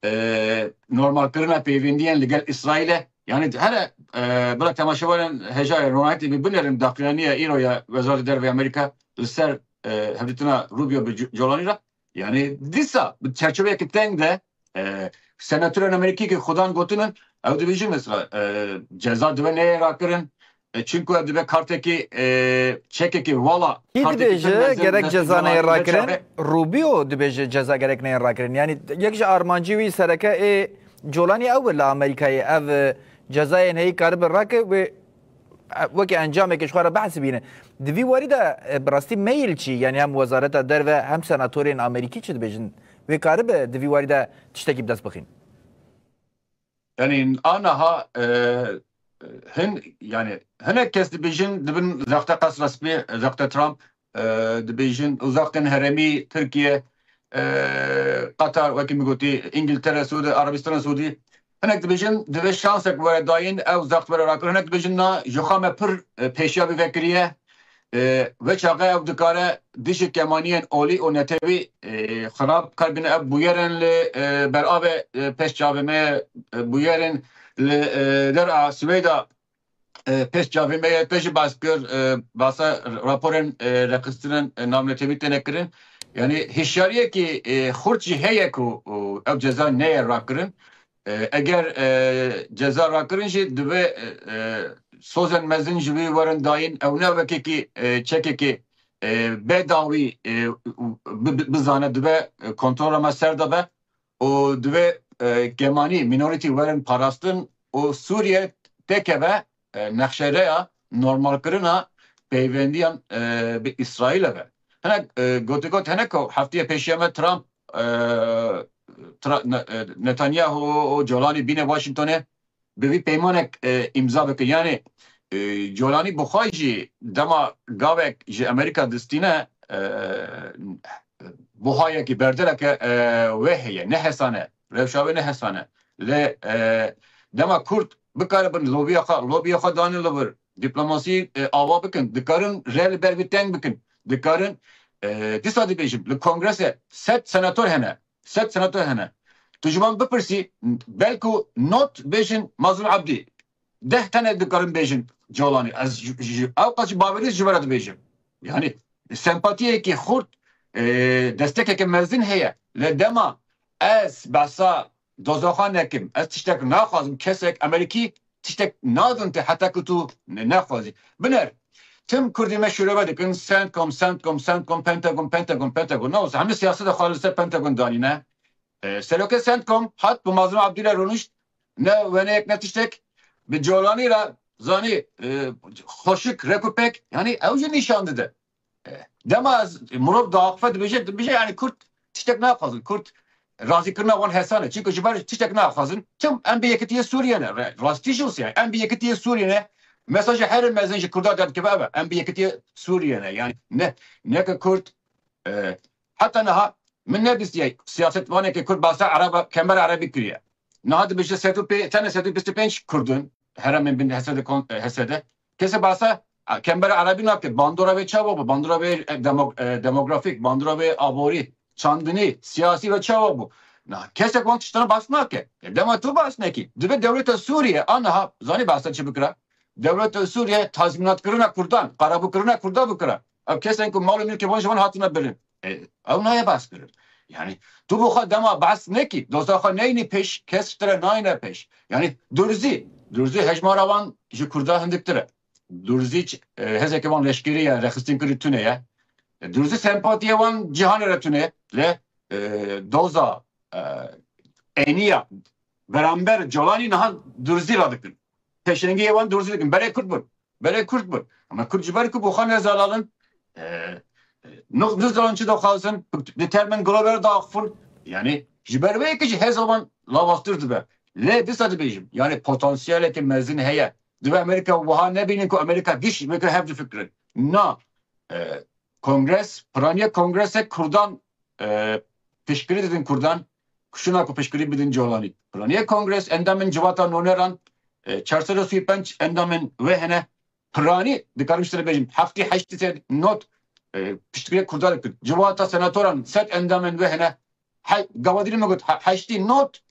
e, normalkirina pêvendiyên li gel Îsraîlê. Yani here, e, bila temaşevanên hêja ye, ronahî T V binerin daxuyaniya îro ya Wezareta Derve ya Amerîka li ser, e, hevdîtina Rubio bi Co-, Colanî re. Yani dîsa bi çerçeveyeke teng de, e, senatorên Amerîkî ki xudan gotinin, ew dibêjin mesela, e, ceza dibe neyê rakirin, e, çinku ev dibe kartekî, e, çekekî vala. Kî kartekî dibêje gerek ceza neyê rakirin? Rubio dibêje ceza gerek neyê rakirin. Yani yek ji armancî wî sereke ê Colanî ew li Amerîkayê ev, e, cezayên heyî karibe rake wê, e, wekî encamekê ji xwe re bihesibîne. Di vî warî de, e, bi rastî meyil çi? Yani hem Wezareta Derve hem senatorên Amerîkî çi dibêjin? Wê karibe di vî warî de tiştekî bi dest bixîn? Yani aniha, e, hin, yani hinek kes dibêjin dibin zexte Qesra Spî, zexte Trump, e, dibêjin û zextên herêmî Tirkiye, e, Qatar, wekî min gotî, Îngiltere, Sûdî, Erebistana Sûdî, Hinek dibêjin, divê şansek were dayîn, ew zext were rakirin. Hinek dibêjin, na, ji xwe me pir, e, pêşiya vê vekiriye. E, vê çaxê ew dikare dijî kemaniyên olî û netewî, e, xirab karbîne ev bûyerin li, e, beravê, e, pêş çavê me ye, e, bûyerin li, e, dera Swêda, e, pêş çavê me ye. Te jî bas kir, e, basa raporên, e, rêxistinên, e, navnetewî têne kirin. Yanî hişyariyekî, e, xurt jî heye ku, û ev ceza neye rakirin. E, eger, e, ceza rakirin jî divê, e, e, sozên mezin ji wî werin dayîn. Ew ne wekekî, e, çekekê, e, bê dawî, e, bi-, bi-, bizane, divê, e, kontrola me ser de be û divê, e, kemanî, minority werin parastin û Sûriye têkeve, e, nexşereya normalkirina peyvendiyan, e, bi Îsraîlê ve. Hinek, e, gotigot, hinek ku heftiyê pêşiya me Trump, e, Tra-, Ne-, e, Netanyahu û Colanî bîne Washingtonê bi vî peymanek, e, îmza bikin. Yanî, e, Colanî bi xwe jî dema gavek ji Amerîka distîne, e, buhayekî berdeleke, e, wê heye, ne hesane, rewşa wê ne hesane. Lê, e, dema Kurd bikaribin lobiya xwe, lobiya xwe danîn li vir, dîplomasî, e, ava bikin, dikarin rê li ber vî teng bikin, dikarin, e, dîsa dibêjim, li kongrese sed senator hene, sed senator hene. Tu ji wan bipirsî, belku not bêjin Mazlûm Ebdî, deh tane dikarin bêjin Colanî. Ez ji, ji, ew qas ji bawerî ji we re dibêjim. Yanî sempatiyekî xurt, e, destekeke mezin heye. Lê dema ez behsa dozoxa nekim, ez tiştek naxwazim, kesek Amerîkî tiştek nadin te heta ku tu ne-, nexwazî. Biner, tim Kurdî me şirove dikin, CENTCOM, CENTCOM, CENTCOM, Pentagon, Pentagon, Pentagon. Ne olsa hemî siyaseta xwe li ser Pentagon danîne. E, serokê CENTCOM hat bi Mazlûm Ebdî re rûnişt, ne weneyek ne tiştek, bi Colanî re zanî, e, xweşik, rek û pek, yanî ew jî nîşan dide. E, dema ez, mirov diaxife dibêje, dibêje, yanî Kurd tiştek naxwazin, Kurd razîkirina wan hesane. Çimkî ji ber tiştek naxwazin, tim em bi yekitiyê Sûriye ne. Re-, rastî jî wisa ye. Em bi yekitiyê Sûriye ne. Mesaja herî mezin ji Kurda derdikibe ev e. Em bi yekitiyê Sûriye ne. Yanî ne, ne ki Kurd, e, heta niha min nebîstiye siyasetvanekê Kurd behsa Ereba, Kembera Erebî kiriye. Niha dibêje sed û pênc, tenê sed û bîst û pênc Kurd in heremên bin H S D kon-, e, H S D. Kesê behsa, e, Kembera Erebî nake. Bandora wê çawa bû? Bandora wê, e, demo-, e, demografîk, bandora wê aborî, çandinî, siyasî ve çawa bû? Na, kesek wan tiştana behs nake. E, dema tu behs nekî. Divê dewleta Sûriye, aniha, zanî behsa çi bikira? Dewleta Sûriye tazmînatkirina Kurdan, qerebûkirina Kurda bikira. Ev kesên ku mal û mîlkê wan ji wan hatine birin. E, ew nayê behs kirin. Yanî, tu bi xwe dema behs nekî, doza xwe neyînî pêş, kes ji te re nayîne pêş. Yanî, durzî, durzî hejmara wan ji Kurda hindiktir e. Durzî ç-, e, hêzeke wan leşkerî ye, rêxistin kirî tune ye. E, durzî sempatiyê wan cîhanê re tune ye. Lê, e, doza, e, êniya beramber Colanî niha durzî radikin. Pêşengiyê wan durzî dikin. Berê Kurd bûn. Berê Kurd bûn. Ama Kurd ji ber ku bi xwe nezelalin, e, e, nix-, nizanin çi dixwazin, ditermin global daxfin. Yanî ji ber wê yekê jî hêza wan lawaztir dibe. Lê dîsa dibêjim, yanî potansiyeleke mezin heye. Divê Amerîka wiha nebînin ku Amerîka giş weke hev difikirin. Na, e, kongres, piraniya kongresek Kurdan, e, piştgirî didin Kurdan, kuştina ku piştgirî bidin Colanî. Piraniya kongres, endamên civata noneran, e, çar sed û sî û pênc endamên wê hene. Piranî, dikarim ji te re bêjim, heftê heştê sed not, e, piştgiriya Kurda dikir. Civata senatoran, sed endamên wê hene. He-, gava dîrî min got, he-, heştê not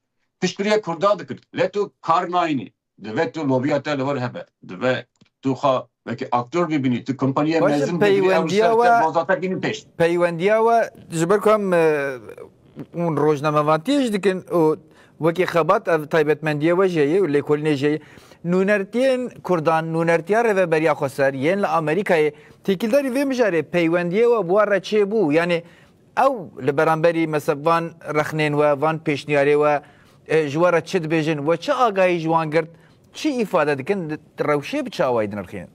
piştgiriya Kurda dikir. Lê tu kar nayînî. Divê tu lobiya te li vir hebe. Divê tu xwe wekî aktor bibînî. Tu kompaniya Baş e, mezin bibînî, ew li peywendiya ser te we, bazata bînî pêş. Peywendiya we, ji ber ku em, e, hûn rojnamevantiyê jî dikin û wekî xebat ev taybetmendiya we jî heye û lêkolînê jî heye. Nûnertiyên Kurdan, nûnertiya Rêveberiya Xweser, yên li Amerîkayê, têkildarî vê mijarê peywendiya we bi we re çêbû? Yanî ew li beramberî, mesela, van rexnên we, van pêşniyarê we, e, ji we re çi dibêjin? We çi agahî ji wan girt? Çi îfade dikin? Di rewşê bi çi awayî dinirxînin?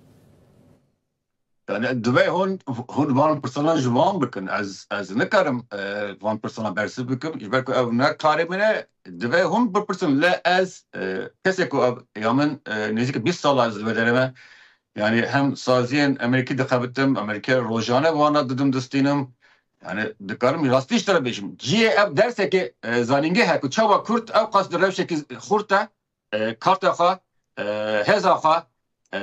Yani, divê hûn, hûn van pirsana ji wan bikin. Ez, ez nikarim, e, van pirsana bersiv bikim. Ji ber ku ev ne karê min e, divê hûn bipirsin. Lê ez, e, kesê ku ev, ya min, e, nêzîk bîst sala ez li vê derê me. Yani, hem saziyên Amerîkî dixebitim, Amerîkî rojane wana didim distînim. Yani dikarim rastî ji te re bêjim. Cihê ev dersekê, e, zanîngeh e ku çawa Kurd ew qas di rewşekî xurt de, e, karta xwe, e, hêza xwe, e,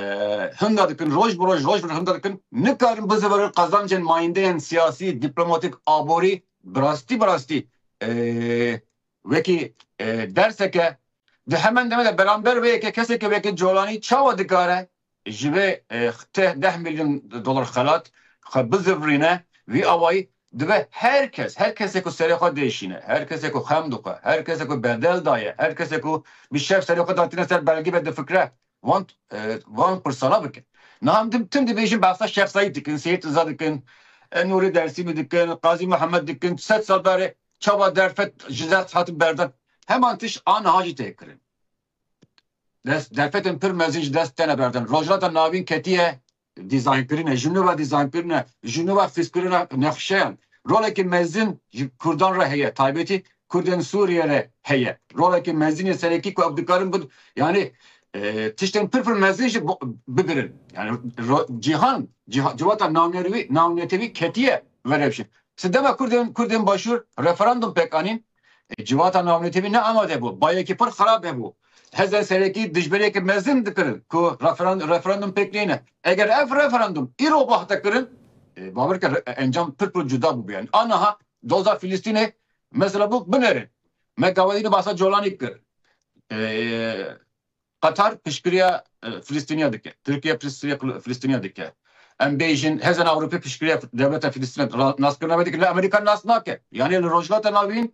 hinda dikin, roj bi roj, roj bi roj hinda dikin, nikarin bizivirin qazancên mayîndeyên siyasî, dîplomatîk, aborî, bi rastî, bi rastî, e, wekî, e, derseke, di hemen demê de beramber vê yekê kesekê wekî Colanî çawa dikare ji vê, e, te-, deh milyon dolar xelat xwe bizivirîne, vî awayî dibe her kes, her kesê ku serê xwe dêşîne, her kesê ku xem dixwe, her kesê ku bedel daye, her kesê ku bi şev serê xwe datîne ser belgî ve difikre, van, e, van pirsana bike. Niha em tim, tim dibêjin behsa Şêx Seîd dikin, Seyîd Riza dikin, e, Nûrê Dersîmî dikin, Qazî Mihemed dikin, sed sal berê çawa derfet ji dest hatin berdan. Heman tişt a niha jî tê kirin. Dest, derfetên pir mezin ji dest tene berdan. Rojhilata Navîn ketiye dîzaynkirinê, ji nû ve dîzaynkirine, ji nû ve fîskirina nexşeyan. Rolekî mezin ji Kurdan re heye, taybetî Kurdên Sûriye re heye. Rolekî mezin ê serekî ku ev dikarin bid-, yani, e, tiştên pir pir mezin jî bo-, bigirin. Yani ro-, cîhan, cîha-, civata navnetewî, navnetewî ketiye verevşin. Sidema Kurdên, Kurdên Başûr referandum pêk anîn, e, civata navnetewî ne amade bû. Bayekî pir xirab hebû. Hêzên serekî dijberiyeke mezin dikirin ku referan-, referandum pêk neyne. Eger ev referandum îro bihate kirin, e, bawer ke re-, encam pir pir cuda bûbû. Yani aniha doza Filistînê mesela bû binêrin. Me gava dî bahsa Colanî kir. E, Qatar piştgiriya, e, Filistîniya dike. Tirkiye piştgiriya Fil-, Filistîniya dike. Em bêjin Hêzên Ewropî piştgiriya dewleta Filistîniya ra-, naskirina vê dike. Lê Amerîka nas nake. Yani li Rojhilata Navîn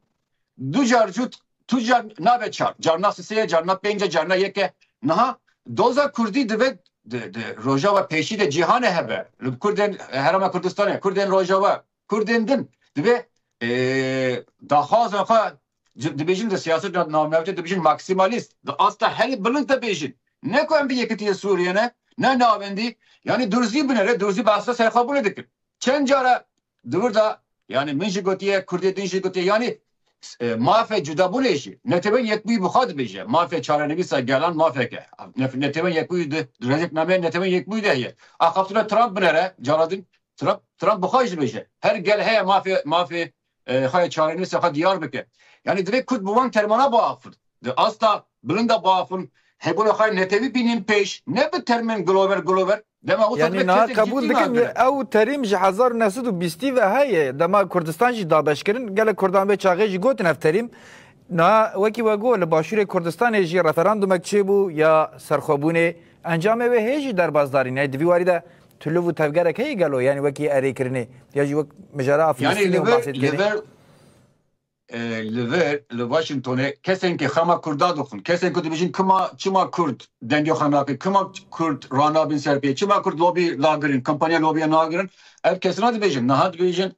du car cû, tu car nabe çar. Carna sisê ye, carna pênc e, carna yek e. Niha doza Kurdî divê di, di Rojava pêşî de cîhanê hebe. Li Kurdên Herêma Kurdistanê, Kurdên Rojava, Kurdên din divê, e, daxwazên xwe ci-, dibêjin di siyaset navnetewî dibêjin maksimalîst. Di asta herî bilind de bêjin. Ne ku em bi yekitiyê Sûriye ne, ne navendî. Yani durzî binere, durzî behsa serxwebûnê dikin. Çend cara di wir de, yani min jî gotiye, Kurdê din jî gotiye, yani, e, mafê cudabûnê jî, netewên yekbûyî bi xwe dibêje. Mafê çarenivîsa gelan mafeke. Nef-, netewên yekbûyî di, di rêzeknameyê netewên yekbûyî de heye. Axaftina Trump binere, cara din, Trump, Trump bi xwe jî dibêje. Her gel heye mafê, mafê, e, xwe ya çarenivîsa xwe diyar bike. Yani divê Kurd bi wan termana biaxifin. Di asta bilind de biaxifin. Hebûna xwe ya netewî bînin pêş. Ne bi termên glover, glover. Dema wisa Yani divê niha kesek qebûl cidî dikin nagire. Ew terîm ji hezar û neh sed û bîstî ve heye. Dema Kurdistan jî dabeş kirin. Gelek Kurdan vê çaxê jî gotin ev terîm. Niha wekî we got, li Başûrê Kurdistanê jî referandumek çêbû ya serxwebûnê. Encamê wê hê jî derbasdarî neyê. Di vî warî de tuluv û tevgerek heye gelo, yani wekî erêkirinê, ya jî wek mijara a Yani Filistînê li vir, li bahsêt vir, e, li vir, li Washingtonê kesên ki xema Kurda dixwin, kesên ku dibêjin kima, çima Kurd dengê xwe nakin, kima Kurd ranabin ser pê, çima Kurd lobî nagirin, kampanya lobiya nagirin, ev kesina dibêjin, niha dibêjin,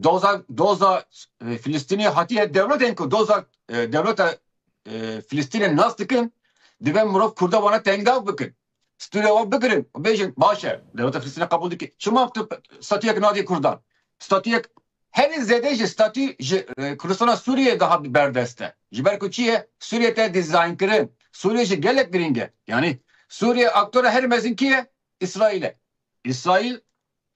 doza, doza, e, Filistînê hatiye dewletên ku doza, e, dewleta, e, Filistînê nas dikin, divê mirov Kurda wana tengav bikin. Stûrê wan bigirin û bêjin, baş e, dewleta Filistînê qebûl dike. Çima tu statuyek nadî Kurdan? Statuyek herî zêde ji statû ji, e, Kurdistana Sûriyê daha berdest e. Ji ber ku çi ye? Sûriye te dîzayn kirin. Sûriye jî gelek girîng e. Yani Sûriye aktora herî mezin kî ye? Îsraîl e. Îsraîl,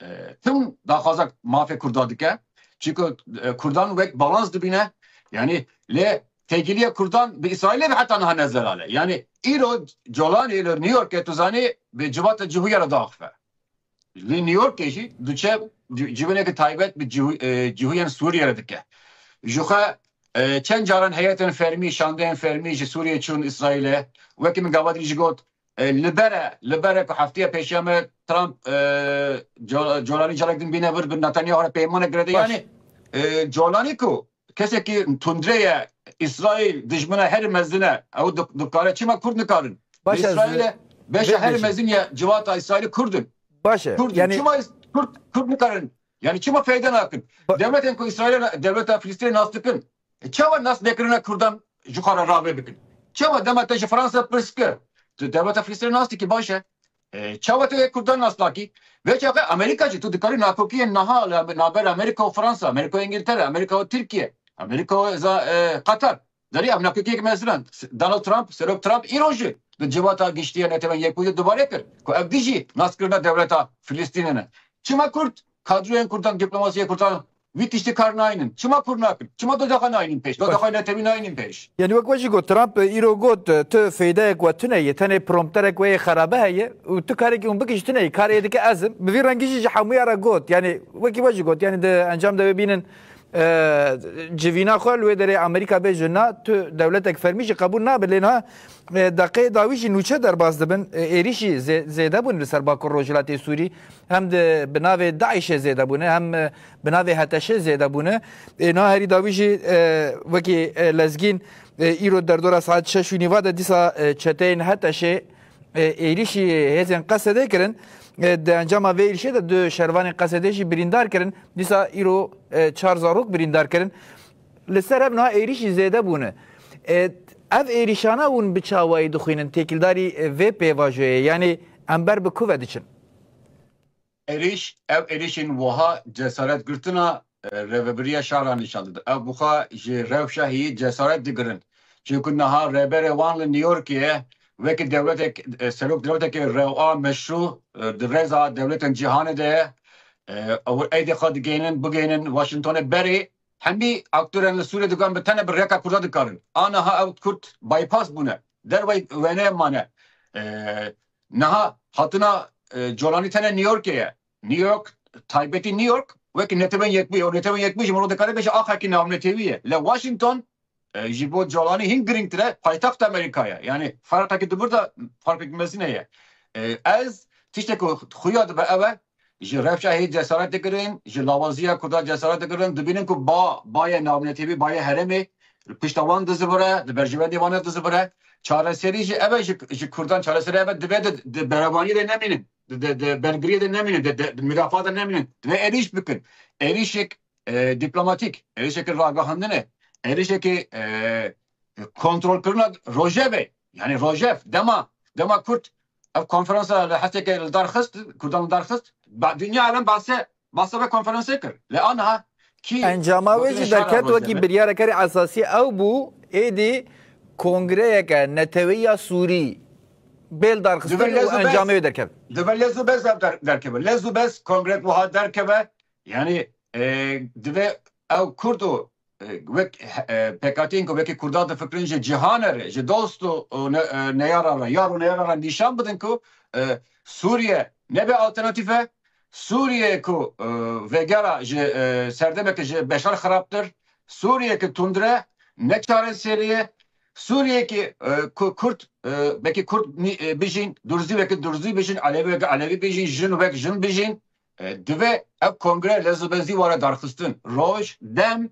e, tim daxwaza mafê Kurda dike. Çunku, e, Kurdan wek balans dibîne. Yani lê têkiliya Kurdan bi Îsraîlê ve heta niha ne zelal e. Yani îro Colanî li New Yorkê tu zanî bi civata cihûya re diaxife. Li New Yorkê jî diçe ci-, civîneke taybet bi cihû-, e, cihûyên Sûriye re dike. Ji xwe, e, çend caran heyetên fermî, şandeyên fermî ji Sûriye çûn Îsraîlê. Wekî min gava din jî got, e, li bere, li bere ku heftiya pêşiya me Trump, e, Co-, Colanî carek din bîne vir bi Netanyahu re peymanek girêde. Baş. Yani, e, Colanî ku kesekî tundre ye, Îsraîl dijmina her mezin e, ew dik-, dikare çima Kurd nikarin? Baş, ez Îsraîlê beşa vê her bêjim. Mezin ye, civata Îsraîlê Kurd in. Baş e, Kurd in. Yani Çima Kurd, Kurd nikarin? Yani çima feyde nakin? Ba- Dewletên ku Îsraîlê, dewleta Filistînê nas dikin. E, çawa nas nekirine Kurdan ji xwe re ravê bikin? Çawa dema te ji Fransa pirs kir? Tu dewleta Filistînê nas dikî, baş e. E, çawa tu yê Kurdan nas nakî? Vê çaxê Amerîka jî tu dikarî nakokiyên niha li navber Amerîka û Fransa, Amerîka û Îngiltere, Amerîka û Tirkiye, Amerîka û za-, e, Qatar. Derî ev nakokiyek mezin in. Donald Trump, Serok Trump îro jî di civata giştî ya Netewên Yekbûyî de dubare kir ku ev dijî naskirina dewleta Filistînê ne. Çima Kurd, kadroyên Kurdan, dîplomasiyê Kurdan Wî tiştî kar naynin. Çima kur nakin? Çima dodaxa naynin pêş? Dodaxa netewî naynin pêş? Yani wek we jî got, Trump, e, îro got, e, tu feydeyek we tune ye, tenê prompterek we yê xerabe heye û tu karekî hûn bikî ji tune ye. Karê yê dike ez im. Bi vî rengî jî ji hemûya re got. Yani wekî we jî got. Yani di encam de wê bînin, e, civîna xwe li wê derê Amerîka bêje na, tu dewletek fermî jî qebûl nabe. Lê niha, e, deqeyê dawî jî nûçe derbas dibin. E, êrîşî zê-, zêde bûn li ser Bakur Rojhilatê Sûrî. Hem di bi navê DAIŞê zêde bûne, hem, e, bi navê HTŞê zêde bûne. E, niha herî dawî jî, e, wekî, e, Lezgîn, e, îro derdora saet şeş û nîva de dîsa, e, çeteyên HTŞê, e, êrîşî hêzên Qesedê kirin. E, di encama vê êrîşê de du şervanên Qesedê jî birîndar kirin. Dîsa îro, e, çar zarok birîndar kirin. Li ser ev niha êrîşî zêde bûne. E, ev êrîşana hûn bi çawayî dixwînin, têkildarî, e, vê pêvajoyê, yanî em ber bi ku ve diçin? Êrîş, ev êrîşên wiha cesaret girtina, e, rêvebiriya şara nîşan dide. Ev bi xwe ji rewşa heyî cesaret digirin. Çunku niha rêberê wan li New Yorkê ye, wekî dewletek, e, serok dewletekê rewa meşrû, e, di rêza dewletên cîhanê de ye. E, ew êdî xwe digihînin, bigihînin Washingtonê berê. Hemî aktorên li Sûriyê dikan bi tenê bi rêka Kurda dikarin. Aniha ew Kurd bypass bûne. Dervey wêneyê mane. E, niha hatina, e, colanî tenê New Yorkê ye. New York, taybetî New York, wekî Netewên Yekbûyî, û Netewên Yekbûyî jî mirov dikare bêje axekî navnetewî ye. Lê Washington, e, ji bo colanî hîn girîngtir e, paytexta Amerîka ye. Yanî ferqekî dibir de ferqekî mezin heye. E, ez tiştek ku xuya dibe ew e, ji rewşa heyî cesaret digirin, ji lawaziya Kurda cesaret digirin, dibînin ku ba, bayê navnetewî, bayê herêmê, pişta wan dizivire, di berjewendê wan de dizivire. Çareserî jî ev e, ji, ji Kurdan çareserî ev e, divê di, di berevaniyê de nemînin, di, di, di bergiriyê de nemînin, di, di, di midafa de nemînin. Divê êrîş bikin. Êrîşek, e, dîplomatîk, êrîşekî ragihandinê, êrîşekî, e, kontrolkirina rojevê. Yani rojev, dema, dema Kurd ev konferansa li Hesekê li dar xist, Kurdan li dar xist, ba-, dinya alem bahse, bahse ve konferansê kir. Lê aniha kî Encama wê jî derket wekî biryareke esasî ew bû, êdî kongreyeke netewî ya Sûrî bê li dar xistin û encamê wê derkeve. Divê lez û bez ev der-, derkeve. Lez û bez kongrek wiha derkeve. Yani, e, divê ew Kurd û, e, wek, e, pêkhateyên ku wekî Kurda difikirin ji cîhanê re, ji dost û, û ne-, e, neyara re, yar û neyara re nîşan bidin ku, e, Sûriye nebe alternatîf e. Sûriye ku, e, vegera ji, e, serdemeke ji beşar xirabtir. Sûriye ki tundre, ne çareserî ye. Sûriye ki, e, ku Kurd, e, wekî Kurd nî-, e, bijîn, Durzî wekî Durzî bijîn, Elewî wekî Elewî bijîn, jin wek jin bijîn. E, divê ev kongre lez û bezî were darxistin. Roj, dem,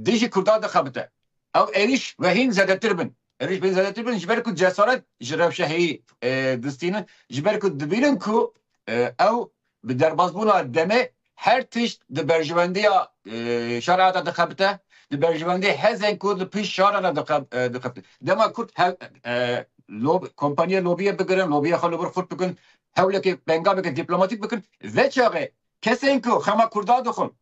dijî Kurda dixebite. Ew êrîş ve hîn zedetir bin. Êrîş ve hîn zedetir bin, ji ber ku cesaret ji rewşa heyî, e, distînin, ji ber ku dibînin ku, e, ew bi derbazbûna demê her tişt di berjewendiya, e, şer'a de dixebite, di berjewendê hezên ku li pişt şara de dixeb-, e, dixebite. Dema Kurd hev-, e, lob-, kompaniya lobiyê bigirin, lobiya xwe li vir xurt bikin, hewlekê pengaveke dîplomatîk bikin. Vê çaxê kesên ku xema Kurda dixwin,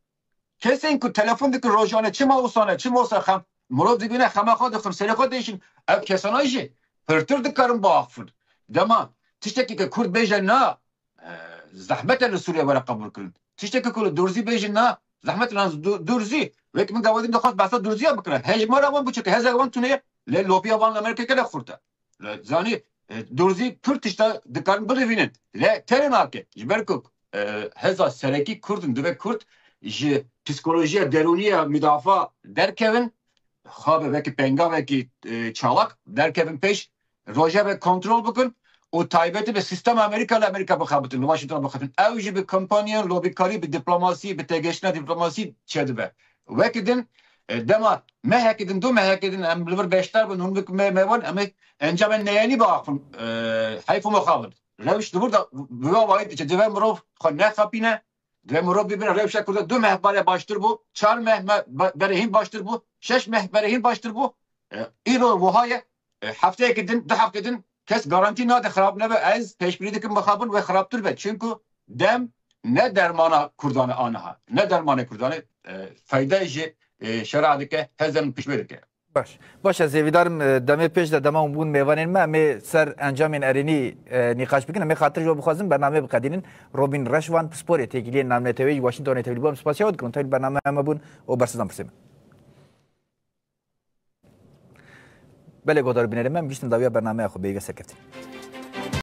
kesên ku telefon dikin rojane, çima wisa ne, çima wisa xem, mirov dibîne xema xwe dixwin, serê xwe diêşin. Ev kesana jî pirtir dikarin biaxifin. Dema tiştekî ke Kurd bêje na, e, zehmet e li Sûriye were qebûl kirin. Tiştekî ku li Durzî bêjin na, zehmet e li Du-, Durzî. Wek min gava din dixwest behsa Durziya bikire. Hejmara wan biçûk e, hezek wan tune ye. Lê lobiya wan li Amerîkê gelek xurt e. Zanî, e, Durzî pir tişta dikarin birivînin. Lê tenê nake. Ji ber ku, e, heza serekî Kurd in, divê Kurd ji psîkolojiya derûnî ya midafa derkevin, xwe bi wekî pengavekî, e, çalak derkevin pêş, rojevê kontrol bikin û taybetî bi sîstema Amerîka li Amerîka bixebitin, li Washington bixebitin. Ew jî bi kampanya, lobîkarî, bi dîplomasî, bi têgihiştina dîplomasî çêdibe. Wekî din, e, dema mehekî din, du mehekî din em li vir beşdar bin, hûn wek me, me wan, em ê encamên neyenî biaxivin, e, heyf û mixabin. Rewş li vir de bi vê awayî diçe. Divê mirov xwe nexapîne, divê mirov bibîne rewşa Kurda du meh berê baştir bû, çar meh me-, be-, berê hîn baştir bû, şeş meh berê hîn baştir bû. E, îro wiha ye, e, hefteyekî din, du heftê din kes garantî nade xirab nebe. Ez pêşbînî dikim mixabin wê xirabtir be. Çunku dem ne dermana Kurdan e aniha. Ne dermanê Kurdan e, e, feyde ji, e, şer'a dike, hezên piştê dike. Baş. Baş, ez hêvîdar im, e, demê pêş de dema hûn bûn mêvanên me, em ê ser encamên erênî, e, nîqaş bikin. Em ê xatir ji we bixwazin bernameyê biqedînin. Robîn Reşvan, pisporê têkiliyên navneteweyî ji Washingtonê tevlî bû. Em spasiya we dikin, tevlî bernameya me bûn û bersiv dan pirsê me. Belê, guhdar û bînerê me, em gihîştin dawiya bernameya xwe, bêyî ve serkeftin.